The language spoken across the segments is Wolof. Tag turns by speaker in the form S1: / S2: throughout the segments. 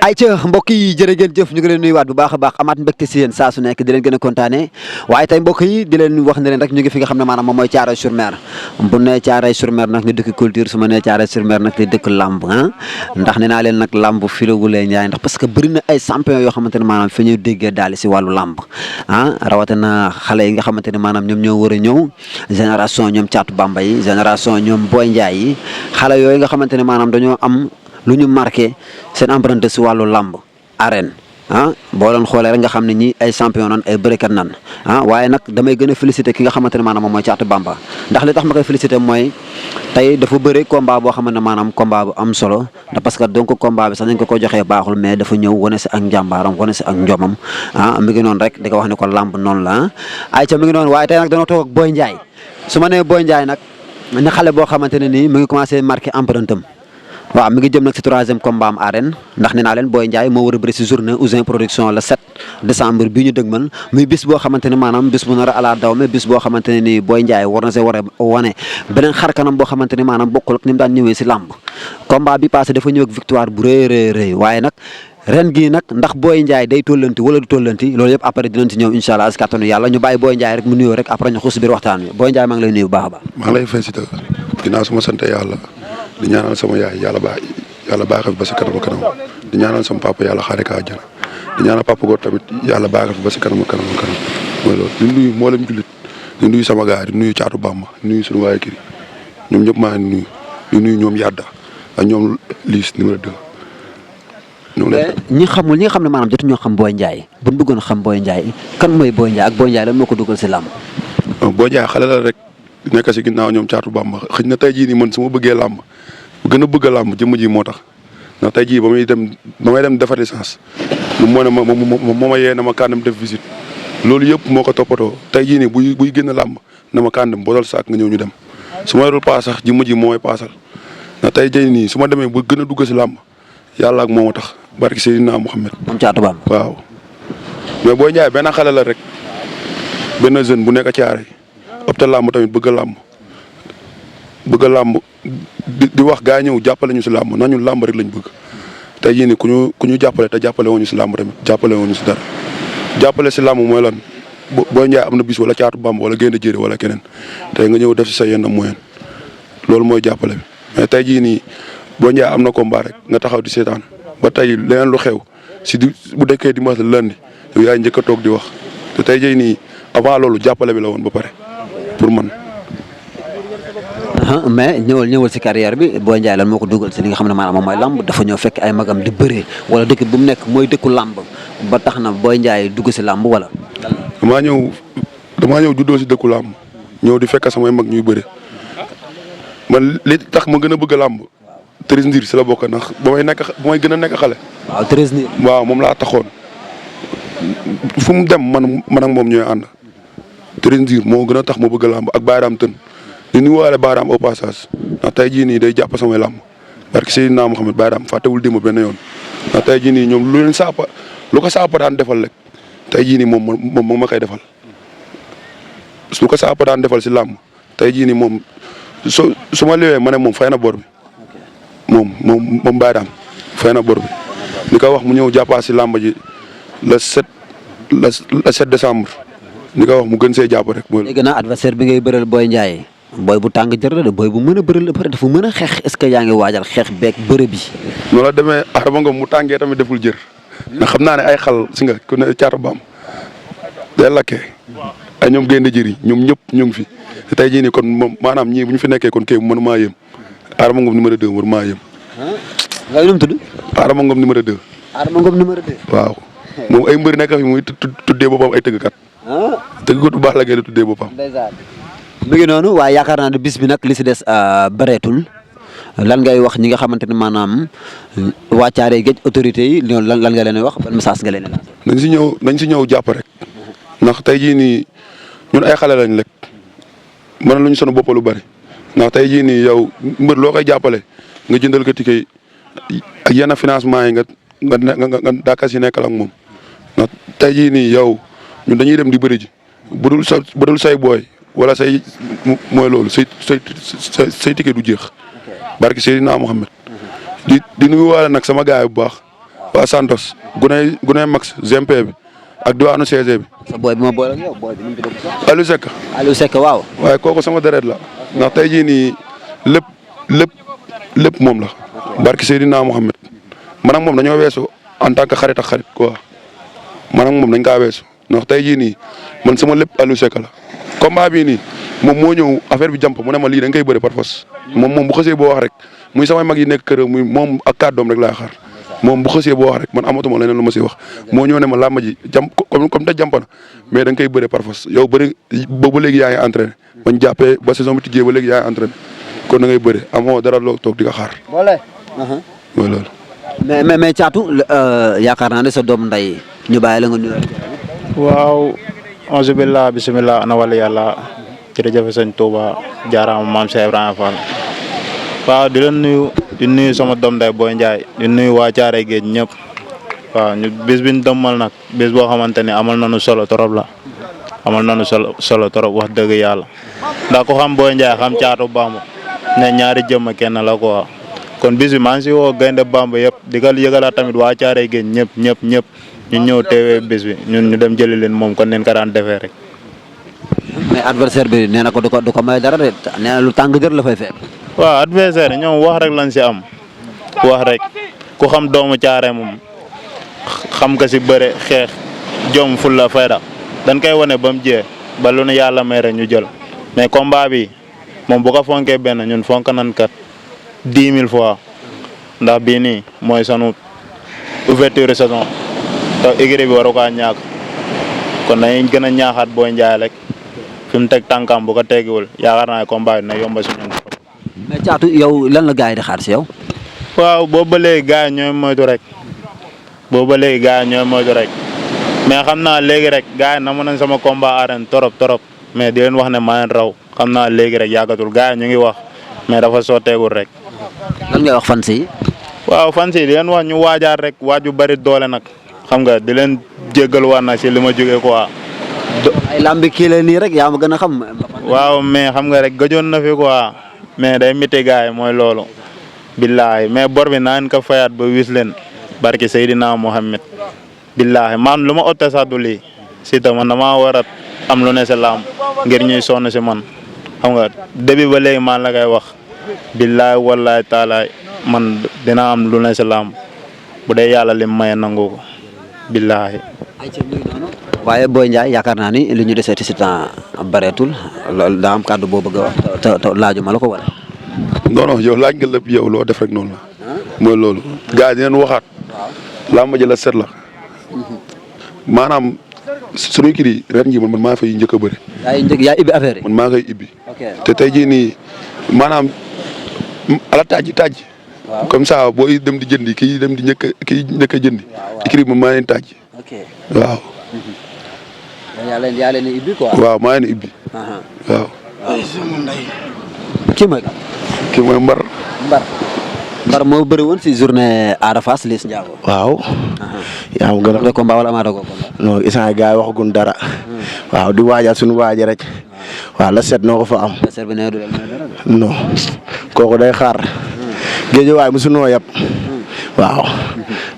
S1: ayca mbokk yi jërë ngeen jëf ñu ngi leen nuyuwaat bu baax a baax amaat mbégte si yéen saa su nekk di leen gën a kontaane waaye tey mbokk yi di leen wax ne leen rek ñu ngi fi nga xam ne maanaam moom mooy Thiaroye-sur-Mer bu nee Thiaroye-sur-Mer nag ñu dëkk culture su ma nee Thiaroye-sur-Mer nag di dëkk lamb ndax nee naa leen nag lamb firawulee njaay ndax parce que bëri na ay champion yoo xamante ne maanaam fi ñuy déggee daal si wàllu lamb rawatina xale yi nga xamante ne maanaam ñoom ñoo war a ñëw génération ñoom Thiatou Bamba yi génération ñoom Boy Ndiaye yi xale yooyu nga xamante ne maanaam dañoo am lu ñu marqué seen empreinte si wàllu lamb arène boo doon xoolee rek nga xam ne ñii ay champion nan ay bërekat nan waaye nag damay gën a félicité ki nga xamante ne maanaam moom mooy Thiatou Bamba ndax li tax ma koy félicité mooy tey dafa bëre combat boo xamante ne maanaam combat bu am solo parce que donc combat bi sax nañ ko joxee baaxul mais dafa ñëw wane si ak njàmbaaram wane si ak njomam mi ngi noonu rek di ko wax ne ko lamb noonu la ayca mi ngi noonu waaye tey nag dana toog ak Boy Ndiaye su ma nee Boy Ndiaye nag ne xale boo xamante ne nii mi ngi commencé marqué empreinte am waaw mi ngi jëm nag si 3e combat am arène ndax nee naa leen Boy Ndiaye moo war a bëri si journée Ouzin production le 7 décembre bii ñu dëgmal muy bis boo xamante ne maanaam bis bu nar a ala daw mais bis boo xamante ne nii Boy Ndiaye war na see war a wane beneen xar kanam boo xamante ne maanaam bokkul ak ni mu daan ñëwee si làmb combat bi passé dafa ñëw ak victoire bu rëy waaye nag ren gii nag ndax Boy Ndiaye day tollanti wala du tollanti loolu yëpp après dinañ ci ñëw incha allah si kàttanu yàlla ñu bàyyi Boy Ndiaye rek mu nuyoo rek après ñu xuus biir waxtaan wi Boy Ndiaye maa ngi lay nuyu bu baax a baax.
S2: maa ngi lay félicité ginnaaw suma sant yàlla di ñaanal sama yaay yàlla baax fi ba si kanam di ñaanal sama papa yàlla xaare ka àjjana di ñaanal papa góor tamit yàlla baax fi ba si kanam mooy loolu di nuyu mboolem jullit di nuyu sama gaay di nuyu Thiatou Bamba di nuyu suñu waaye kii ñoom ñëpp maa ngi nuyu di nuyu ñoom Yadda ak ñoom Liis numéro 2.
S1: ñi nga xam ne maanaam jotu ñoo xam Boy Ndiaye bu ñu bëggoon xam Boy Ndiaye kan mooy Boy Ndiaye ak Boy Ndiaye lan moo ko dugal si làmb.
S2: Boy Ndiaye xale la rek nekk si ginnaaw ñoom Thiatou Bamba xëy na tey jii nii man su ma bëggee làmb gën a bëgg a làmb jëmm ji moo tax ndax tey jii ba may dem defar licence moo ne moo ma yee na ma kàndam def visite loolu yëpp moo ko toppatoo tey jii nii buy génn làmb na ma kàndam boolal saak nga ñëw ñu dem su ma yorul paas sax jëmm ji moo may paasal ndax tey jii nii su ma demee ba gën a dugg si làmb yàlla ak moo ma tax barki Seydina Mouhamed.
S1: moom Thiatou Bamba
S2: waaw mais Boy Ndiaye benn xale la rek benn jeune bu nekk a caare opté làmb tamit bëgg a làmb di wax gaa ñëw jàppale ñu si làmb nañu làmb rek lañ bëgg tey jii nii ku ñu jàppale te jàppale woon ñu si làmb tamit jàppale woon ñu si dara jàppale si làmb mooy lan Boy Ndiaye am na bis wala Thiatou Bamba wala Gaynde Jéeri wala keneen tey nga ñëw def si sa yenn moyen loolu mooy jàppale bi mais tey jii nii Boy Ndiaye am na combat rek nga taxaw di seetaan ba tey leneen lu xew bu dëkkee dimanche la lundi yow yaay njëkk a toog di wax te tey jii nii avant loolu jàppale bi la woon ba pare pour man.
S1: mais ñëwal si carrière bi Boy Ndiaye lan moo ko dugal si li nga xam ne maanaam moom mooy lamb dafa ñëw fekk ay magam di bëree wala dëkk bu mu nekk mooy dëkku lamb ba tax na Boy Ndiaye dugg si lamb wala.
S2: damaa ñëw juddoo si dëkku lamb ñëw di fekk samay mag ñuy bëre man li tax ma gën a bëgg a lamb Treize Ndir si la bokk ndax ba may gën a nekk xale.
S1: waaw Treize Ndir.
S2: waaw moom laa taxoon fu mu dem man ak moom ñooy ànd Treize Ndir moo gën a tax ma bëgg a lamb ak Bayram Tën di nuyuwaale Bayram au passage ndax tey jii nii day jàpp samay làmb parce que Seydina Mouhamed Bayram fàttewul démb benn yoon ndax tey jii nii ñoom lu ko saapa daan defal rek tey jii nii moom ma koy defal lu ko saapa daan defal si làmb tey jii nii moom su ma liwee ma ne moom fay na bor bi moom Bayram fay na bor bi li ko wax mu ñëw jàppaa si làmb ji le 7 décembre li ko wax mu gën see jàpp rek.
S1: léegi nag adversaire bi ngay bëral Boy Ndiaye booy bu tàng jër la de booy bu mën a bëri la pare dafa mën a xeex est-ce que yaa ngi waajal xeex beeg bëre bi.
S2: noonu la demee Adama Ngom mu tàngee tamit deful jër ndax xam naa ne ay xal si nga ku ne Thiatou Bamba day lakkee ay ñoom Gaynde Jéeri ñoom ñëpp ñu ngi fi te tey jii nii kon moom maanaam ñii bu ñu fi nekkee kon kay mënu maa yëm Adama Ngom numéro 2 mënu maa yëm.
S1: nga nu mu tudd.
S2: Adama Ngom numéro 2.
S1: Adama Ngom numéro 2.
S2: waaw moom ay mbëri nekk fi muy tuddee boppam ay tëggkat. tëggkat bu baax la ngay tuddee boppam.
S1: mi ngi noonu waaye yaakaar naa ne bis bi nag li si des bëreetul lan ngay wax ñi nga xamante ne maanaam waa Thiaroye Géej autorités yi lan nga leen wax ban message nga leen di
S2: nañ si ñëw jàpp rek ndax tey jii nii ñun ay xale lañ rek mën nañu sonn bopp lu bari ndax tey jii nii yow mbër loo koy jàppale nga jëndal ko ticket ak yenn financement yi nga dàkka si nekkal ak moom ndax tey jii nii yow ñun dañuy dem di bëri ji budul say booy. wala say mooy loolu say ticket du jeex barki Seydina Mohamed di nuyuwaale nag sama gaay bu baax waa Santos Guney Max GMP bi ak diwaanu CG bi.
S1: sa booy bi ma boole ak yow booy bi nu mu tudd sax.
S2: Aliou Seck.
S1: Aliou Seck waaw.
S2: waaye kooku sama deret la ndax tey jii nii lépp moom la. barki Seydina Mohamed man ak moom dañoo weesu en tant que xarit ak xarit quoi man ak moom dañ kaa weesu ndax tey jii nii man sama lépp Aliou Seck la. combat bii nii moom moo ñëw affaire bi jàmp mu ne ma lii da nga koy bëri par force moom bu xësee boo wax rek muy samay mag yi nekk kër muy moom ak kàddoom rek laa xaar moom bu xësee boo wax rek man amatuma leneen lu ma si wax moo ñëw ne ma làmb ji jàmp comme te jàmp na mais da nga koy bëri par force yow bëri ba léegi yaa ngi entraîné bañ jàppee ba saison bi tijjee ba léegi yaa ngi entraîné kon da ngay bëri amoo dara loo toog di ko xaar. mooy loolu.
S1: mais Thiatou yaakaar naa ne sa doom nday ñu bàyyi la nga nuyoo.
S3: waaw. auzu billah bismillah ana wala yàlla jërëjëf sëñ Touba jaaraama maam Cheikh Ibrahima Fall waaw di leen nuyu sama doom day Boy Ndiaye di nuyu waa Thiaroye Géej ñëpp waaw ñu bis bi ñu dëmmal nag bis boo xamante ni amal nañu solo torop la amal nañu solo torop wax dëgg yàlla ndax ku xam Boy Ndiaye xam Thiatou Bamba ne ñaari jëmm kenn la quoi kon bis bi maa ngi si woo gaynde Bamba yëpp di ko yëgalaat tamit waa Thiaroye Géej ñëpp ñu ñëw teewee bis bi ñun ñu dem jëli leen moom kon neen ko daan defee rek.
S1: mais adversaire bi nee na ko du ko may dara de nee na lu tàng jër la fay fekk.
S3: waaw adversaire ñoom wax rek lañ si am wax rek ku xam doomu Thiaroye moom xam ka si bëre xeex jom fulla fayda dañ koy wane ba mu jee ba lu nu yàlla may rek ñu jël mais combat bi moom bu ko fonkee benn ñun fonk nañ kat 10 000 fois ndax bii nii mooy sunu ouverture saison. te écurie bi waru kaa ñàkk kon dañuy gën a ñaaxaat Boy Ndiaye rek fi mu teg tànkam bu ko teggiwul yaakaar naa ne combat bi na yomba si ñun.
S1: mais Thiatou yow lan la gars yi di xaar si yow.
S3: waaw boobu ba léegi gars yi ñooy moytu rek mais xam naa léegi rek gars yi namu nañ sama combat arène torop mais di leen wax ne maa leen raw xam naa léegi rek yàggatul gars yi ñu ngi wax mais dafa sotteegul rek.
S1: lan ngay wax fans yi.
S3: waaw fans yi di leen wax ñu waajaat rek waaj bu bari doole nag. xam nga di leen jéggal war na si li ma jógee quoi.
S1: ay lambi kii la nii rek yaa ma gën a xam.
S3: waaw mais xam nga rek gëjoon na fi quoi mais day métti gars yi mooy loolu. billahi mais bor bi naan ko fayaat ba wis leen barki Seydina Mohamed. billahi man lu ma otte sax du lii si ta man damaa war a am lu ne si laam ngir ñuy sonn si man xam nga début ba léegi man la koy wax. billahi wallahi taala man dina am lu ne si laam bu dee yàlla lim maye nangu ko. billahi
S1: waaye Boy Ndiaye yaakaar naa ni li ñu deseeti si temps bareetul loolu daa am kàddu boo bëgg a wax te laaju ma la ko wala.
S2: non yow laaj nga lépp yow loo def rek noonu la. mooy loolu. gars yi dinañ waxaat. làmb ji la set la. maanaam suñu kii yi ren jii man maa fay njëkk a bëri.
S1: yaa ibbi affaire yi.
S2: man maa koy ibbi. te tey jii nii maanaam ala tàjji. comme ça booy dem di jëndi kii dem di njëkk a jëndi. écrit moom maa leen tàjji. waaw.
S1: yaa leen ibbi quoi.
S2: waaw maa leen ibbi. waaw.
S1: kii mooy Mbar moo bëri woon si journée Ada Fass Liss Ndiago.
S4: waaw. yaa ngi gën a.
S1: combat wala amaat ko combat.
S4: non instant gars yi waxaguñ dara. waaw di waajal suñu waaji rek. waaw la set noo ko fa am.
S1: la set bi nee du dara.
S4: non kooku day xaar. géej waay mosu noo yab. waaw.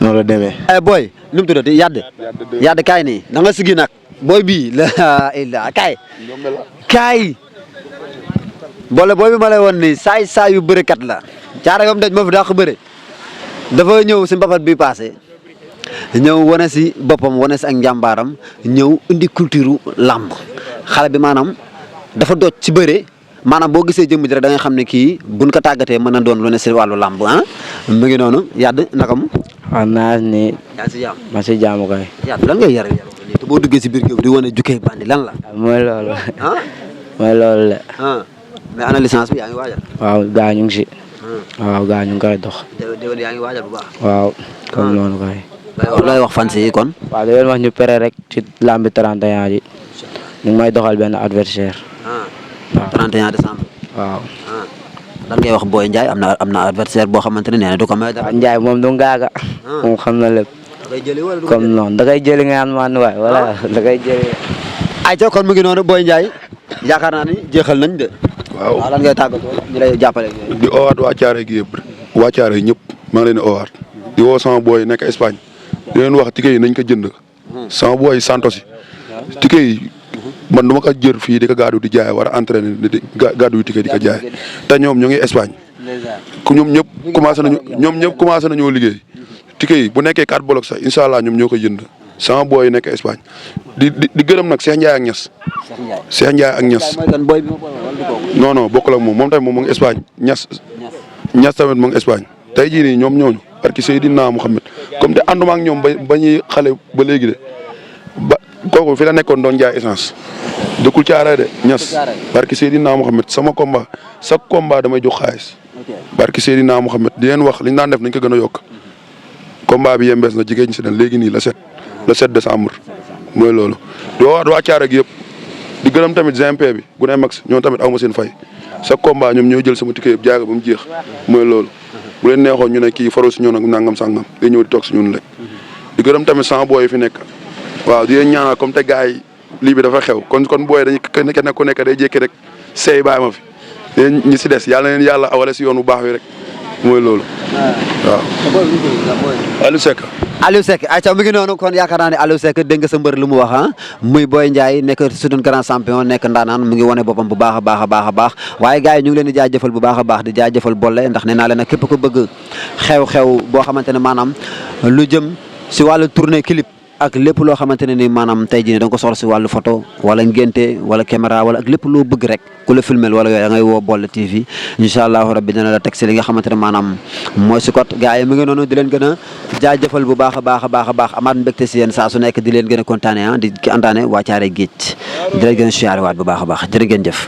S4: noonu la demee.
S1: Boy nu mu tuddati Yadde kaay nii da nga sigi nag booy bii la kaay. boole booy bi ma lay woon nii saa yu bërekat la Thiaroye yom daj ma fi dàq bëre dafa ñëw si mbapat bi passé ñëw wane si boppam wane si ak njàmbaaram ñëw indi culture làmb xale bi maanaam dafa dooj ci bëre maanaam boo gisee jëmm ji rek da nga xam ne kii buñ ko tàggatee mën na doon lu ne si wàllu làmb mu ngi noonu Yadde naka mu.
S5: waaw naa ni.
S1: yaa si jàmm
S5: ma si jàmm kay.
S1: Yadde lan ngay yaru te boo duggee si biir géew di wane jukkee bandi lan la.
S5: mooy loolu. mooy loolu la.
S1: mais ana licence bi yaa ngi waajal.
S5: waaw gaa ñu ngi si. waaw gaa ñu ngi koy dox.
S1: déwén yaa ngi waajal bu baax.
S5: waaw comme noonu kay.
S1: looy wax fans yi kon.
S5: waaw di leen wax ñu pere rek ci lambi 31 ji ñu ngi may doxal benn adversaire.
S1: waaw 31 décembre.
S5: waaw.
S1: lan ngay wax Boy Ndiaye am na adversaire boo xamante ne nee na du ko may dara.
S5: Ndiaye moom du ngaaga. moom xam na lépp.
S1: da koy jëli wala du
S5: comme noonu da koy jëli nga naan man waay voilà da koy jëli.
S1: ayca kon mu ngi noonu Boy Ndiaye yaakaar naa ni jeexal nañ de.
S2: waaw
S1: lan ngay tàggatoo ñu lay jàppale.
S2: di owaat waa Thiaroye gi yëpp waa Thiaroye ñëpp maa ngi leen di owaat di woo sama booy nekk Espagne di leen wax ticket yi nañ ko jënd sama booy Santos yi ticket yi man du ma ko jër fii di ko gaadu di jaay war a entraîner di gaadu yu ticket di ko jaay te ñoom ñu ngi Espagne ku ñoom ñëpp commencé nañoo liggéey ticket yi bu nekkee 4 blocs sax incha allah ñoom ñoo koy jënd sama booy nekk Espagne di gërëm nag Cheikh Ndiaye ak Niass. Cheikh Ndiaye ak Niass non bokkul ak moom tamit moom mu ngi Espagne Niass tamit mu ngi Espagne tey jii nii ñoom ñooñu parce que Seydina Mouhamed comme te ànduma ak ñoom ba ñuy xale ba léegi de ba kooku fi la nekkoon doon jaay essence dëkkul Thiaroye de Niass barki Seydina Mouhamed sama combat chaque combat damay jox xaalis barki Seydina Mouhamed di leen wax li ñu daan def nañ ko gën a yokk combat bi yembees na jigéen ñi si den léegi nii le 7 décembre mooy loolu di woowaat waa Thiaroye gi yëpp di gërëm tamit GMP bi bu ne max ñoom tamit aw ma seen fay chaque combat ñoom ñoo jël sama ticket yëpp jaay ko ba mu jeex mooy loolu bu leen neexoon ñu ne kii faru si ñoom nag nangam sangam day ñëw di toog si ñun rek di gërëm tamit sama booy fi nekk waaw di leen ñaanal comme te gars yi lii bi dafa xew kon booy dañuy kenn ku nekk day jékki rek seey bàyyi ma fi yéen ñi si des yàlla leen yàlla awale si yoon bu baax wi rek mooy loolu waaw.
S1: Aliou Seck ayca mi ngi noonu kon yaakaar naa ne Aliou Seck dégg nga sa mbër lu mu wax muy Boy Ndiaye nekk suñu grand champion nekk ndaanaan mu ngi wane boppam bu baax a baax waaye gars yi ñu ngi leen di jaajëfal bu baax a baax di jaajëfal Bolle ndax nee naa leen nag képp ko bëgg xew-xew boo xamante ne maanaam lu jëm si wàllu tournée clip ak lépp loo xamante ne ni maanaam tey jii da nga ko soxla si wàllu photo wala ngénte wala caméra wala ak lépp loo bëgg rek ku la filmel wala yooyu da ngay woo Bolle TV incha allahu rabbi dina la teg si li nga xamante ne maanaam mooy si kot gars yi mu ngi noonu di leen gën a jaajëfal bu baax a baax amaat mbégte si yéen saa su nekk di leen gën a kontaane di ki andaane waa Thiaroye Géej di leen gën a siyaare waat bu baax a baax jërë ngeen jëf